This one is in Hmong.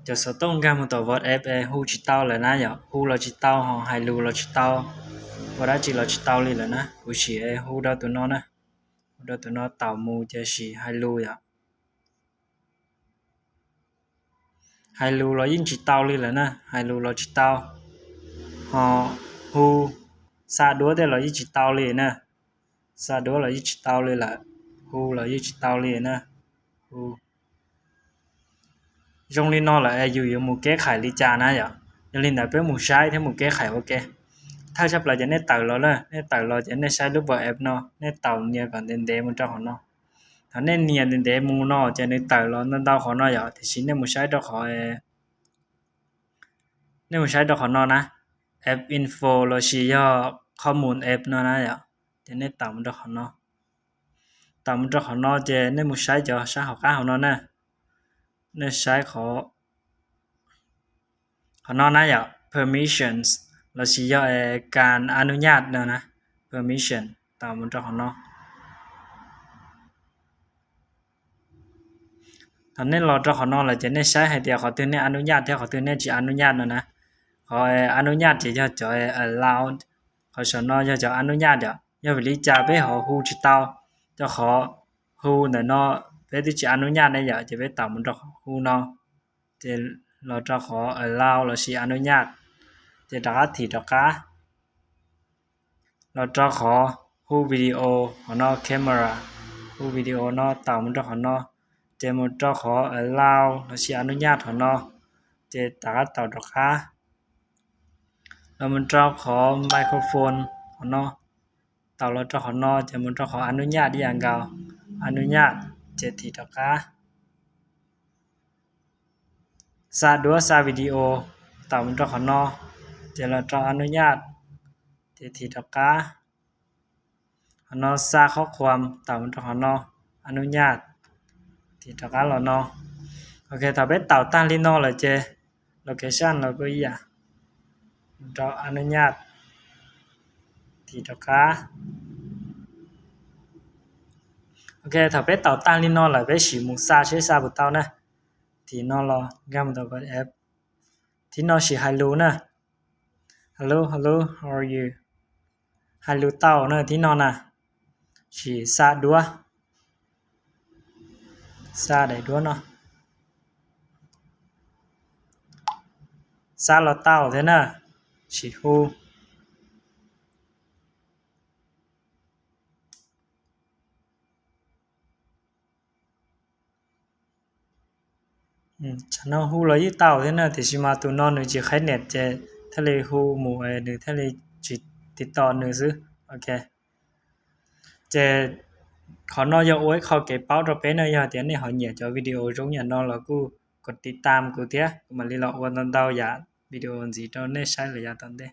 Cov xov tooj nkag mus tom WhatsApp es hu tsis tau lawm na yom, hu los tsis tau, ho hais lus los tsis tau, ua dab tsi los tsis tau li lawm na. Kuv sim hu rau tus no na, hu rau tus no tau mus ces sim hais lus yom. Hais lus los yeej tsis tau li lawm na, hais lus los tsis tau, ho hu, xa duab tej los yeej tsis tau li na, xa duab los yeej tsis tau li lawm, hu los yeej tsis tau li na. Hu zoo li no lawm es yus yuav mus keb khais li cas na yom? Yog li ntawd peb mus saib thiab mus keb khais ua ke. Thawj tshaj plaws ces nej tawm los na, nej tawm los ces nej saib lub WhatsApp no, nej taus nias kom ntev ntev mus rau qhov no. Thaum nej nias ntev ntev mus no ces nws tawm los ntau ntau qhov no yom, tiam sis nej mus saib rau qhov, nej mus saib rau qhov no na, app info los sis yog qhov mus app no na yom, ces nej taus mus rau qhov no. Taus mus rau qhov no ces nej mus saib cov sab hauv qab hauv no na, nej saib qhov qhov no na yom, permissions los sis yog kas anub nyaj no na, permission, taus mus rau qhov no. Thaum nej los rau qhov no lawm ces nej saib hais tias qhov twg nej anub nyaj thiab qhov twg nej tsis anub nyaj no na. Qhov anub nyaj ces yog cov allow, qhov saum no yog cov anub nyaj yom. Yog vim li cas peb ho hu tsis tau rau qhov hu ntawm no, peb twb tsis anub nyaj ne yom, ces peb taus mus rau qhov hu no, ces los rau qhov allow los sis anub nyaj, ces rov qab thim rov qab los rau qhov hu video qhov no, camera, hu video no taus mus rau qhov no, ces mus rau qhov allow los sis anub nyaj qhov no, ces rov qab taus rov qab los mus rau qhov microphone qhov no, taus los rau qhov no ces mus rau qhov anub nyaj ib yam nkaus, anub nyaj, ces thim rov qab. Xa duab xa video, taus mus rau qhov no, ces los rau anub nyaj, ces thim rov qab. Qhov no xa qhob qhuas, taus mus rau qhov no, anub nyaj, thim rov qab los no. Ok, thaum peb taus tag li no lawm ces location los kuj ib yam, rau anub nyaj, thim rov qab. Ok, thaum peb taus tag li no lawm peb sim mus xa seb xa puas tau na. Thim no los nkag mus tom WhatsApp. Thib no sim hais lus na. Hello, hello, how are you? Hais lus tau na thib no na. Sim xa duab. Xa daim duab no. Xa los tau thiab na. Sim hu. Tsam no hu los yeej tau thiab na, tiam sis mas tus no nws tsis qhaib net ces thiaj li hu mus nws thiaj li tsis tiv tos nws xwb. Ok, ces qhov no yog ua ib qho kev paub rau peb na, yog tias nej ho nyiam cov video zoo yam no los kuj kom tiv tam kuv thiab, kuv mam li los ua ntau ntau yam video ntxiv rau nej saib lawm yav tom ntej.